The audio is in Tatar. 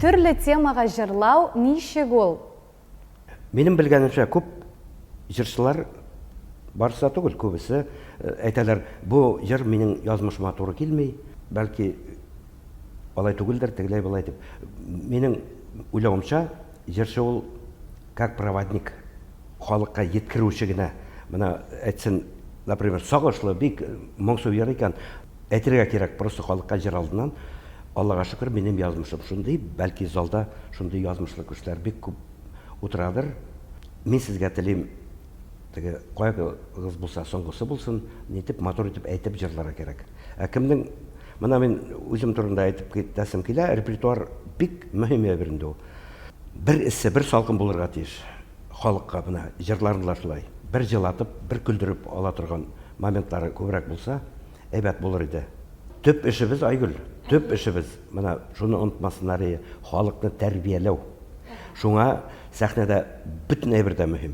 Төрле темага җырлау ничек ул? Минем белгәнемчә, күп җырчылар, барысы да түгел, күбесе әйтәләр, бу җыр минем язмышыма туры килми, бәлки алай түгелдер, тегеләй-болай дип. Минем уйлавымча, җырчы ул как проводник, халыкка еткерүче генә. Менә әйтсен, например, сагышлы, бик моңсу җыр икән, әйтергә кирәк просто халыкка җыр алдыннан, Аллага шөкер, минем язмышым шундый, бәлки залда шундый язмышлы кешеләр бик күп утырадыр. Мин сезгә телим, теге кайгыгыз булса, соңгысы булсын, нитеп, матур итеп әйтеп җырларга кирәк. Ә кемнең, менә мин үзем турында әйтеп китәсем килә, репертуар бик мөһим әйбер инде ул. Бер эссе, бер салкын булырга тиеш халыкка, менә җырларны да шулай. Бер җылатып, бер көлдереп ала торган моментлары күбрәк булса, әйбәт булыр иде. Төп эшебез, Айгөл, төп эшебез, менә шуны онытмасыннар ие, халыкны тәрбияләү. Шуңа сәхнәдә бөтен әйбер дә мөһим.